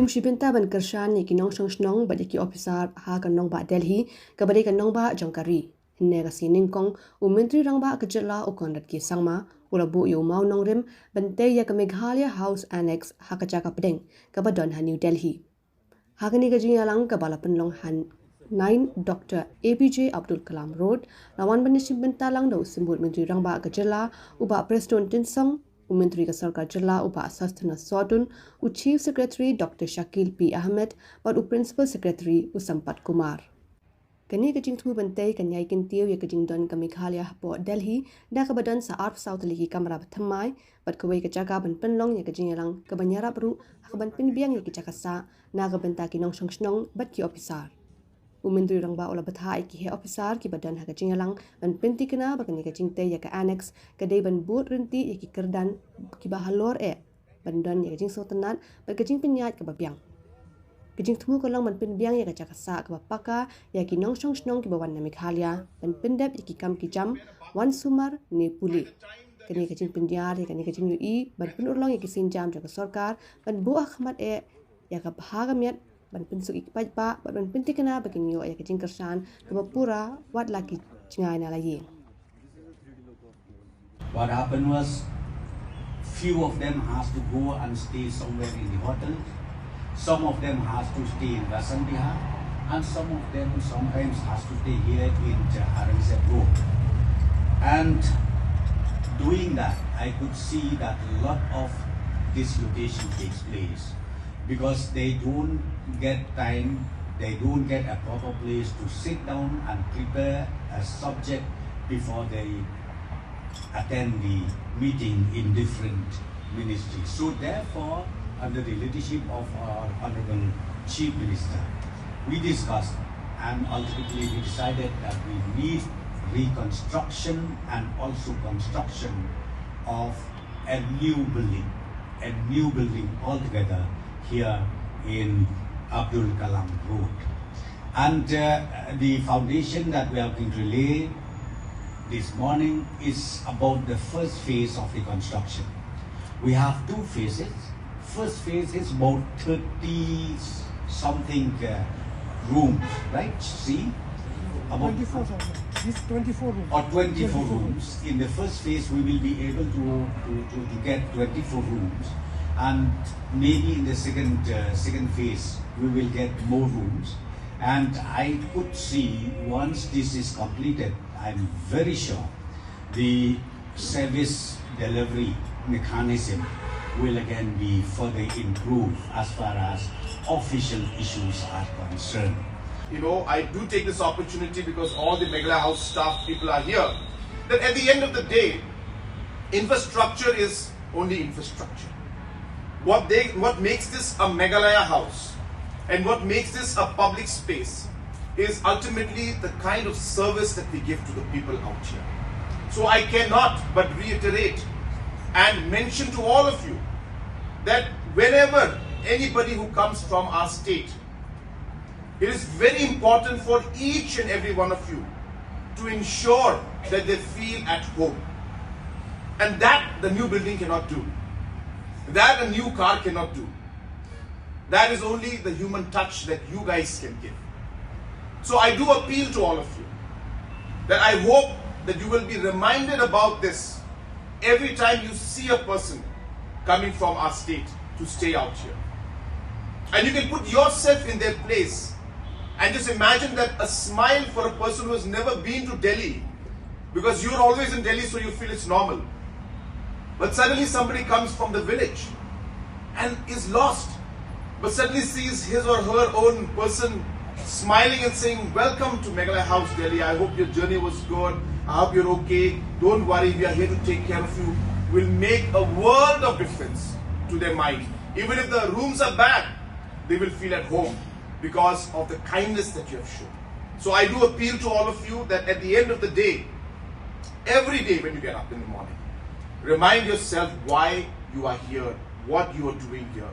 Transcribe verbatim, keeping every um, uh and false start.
Kum shi bynta ban kyrshan ïa ki nongshong shnong bad ïa ki ophisar ha ka nongbah Delhi, kaba dei ka nongbah jong ka ri. Hynne ka sngi nyngkong, u Myntri Rangbah ka jylla u Conrad K Sangma u la buh ïa u mawnongrim ban tei ïa ka Meghalaya House Annex ha ka jaka pdeng kaba don ha New Delhi. Ha kane ka jingïalang kaba la pynlong ha nine Doctor A P J Abdul Kalam Road, la wan ban ïashim bynta lang da u Symbud Myntri Rangbah ka jylla u Bah Prestone Tynsong, u Myntri ka Sorkar Jylla u Bah Sosthenes Sohtun, u Chief Secretary Doctor Shakil P Ahmed bad u Principal Secretary u Sampath Kumar. Kane ka jingthmu ban tei kan ïai kyntiew ïa ka jingdon ka Meghalaya hapoh Delhi, da kaba don sa arphew saw tylli ki kamra bathymmai, bad kawei ka jaka ban pynlong ïa ka jingïalang kaban ïarap ruh ha kaban pynbiang ïa ki jaka sah na ka bynta ki nongshong shnong bad ki ophisar. U Myntri Rangbah u la bthah ïa ki heh ophisar kiba don ha ka jingïalang ban pynthikna ba kane ka jingtei ïa ka annex ka dei ban bud ryntih ïa ki kyrdan kiba halor eh, ban don ïa ka jingsngewtynnat bad ka jingpynïaid kaba biang. Ka jingthmu ka long ban pynbiang ïa ka jaka sah kaba paka ïa ki nongshong shnong kiba wan na Meghalaya, ban pyndep ïa ki kam ki jam, wan sumar ne pule. Kane ka jingpynïar ïa kane ka jingïohi ban pynurlong ïa ki sienjam jong ka sorkar ban buh ha khmat eh ïa ka bha ka miat, ban pynsuk ïa ki paidbah bad ban pynthikna ba kin ïoh ïa ka jingkyrshan kaba pura wat la ki jngai na la ïing. What happened was, few of them has to go and stay somewhere in the hotel. Some of them has to stay in Rasan Vihar, and some of them sometimes has to stay here in Aurangzeb Road. And doing that, I could see that a lot of dislocation takes place because they don't get time, they don't get a proper place to sit down and prepare a subject before they attend the meeting in different ministries. So therefore, under the leadership of our Honorable Chief Minister, we discussed and ultimately we decided that we need reconstruction and also construction of a new building, a new building altogether here in Abdul Kalam Road. And uh, the foundation that we have been relayed this morning is about the first phase of the construction. We have two phases. First phase is about thirty something uh, rooms, right? See? About twenty-four, sir. These twenty-four rooms. Or twenty-four rooms. In the first phase, we will be able to, to, to, to get twenty-four rooms. And maybe in the second, uh, second phase, we will get more rooms. And I could see once this is completed, I'm very sure the service delivery mechanism will again be further improved as far as official issues are concerned. You know, I do take this opportunity because all the Meghalaya House staff people are here, that at the end of the day, infrastructure is only infrastructure. What they, what makes this a Meghalaya House and what makes this a public space is ultimately the kind of service that we give to the people out here. So I cannot but reiterate and mention to all of you that whenever anybody who comes from our state, it is very important for each and every one of you to ensure that they feel at home. And that the new building cannot do. That a new car cannot do. That is only the human touch that you guys can give. So I do appeal to all of you that I hope that you will be reminded about this every time you see a person coming from our state to stay out here. And you can put yourself in their place and just imagine that a smile for a person who has never been to Delhi, because you're always in Delhi, so you feel it's normal. But suddenly somebody comes from the village and is lost, but suddenly sees his or her own person smiling and saying, "Welcome to Meghalaya House, Delhi. I hope your journey was good. I hope you're okay. Don't worry, we are here to take care of you," will make a world of difference to their mind. Even if the rooms are bad, they will feel at home because of the kindness that you have shown. So I do appeal to all of you that at the end of the day, every day when you get up in the morning, remind yourself why you are here, what you are doing here,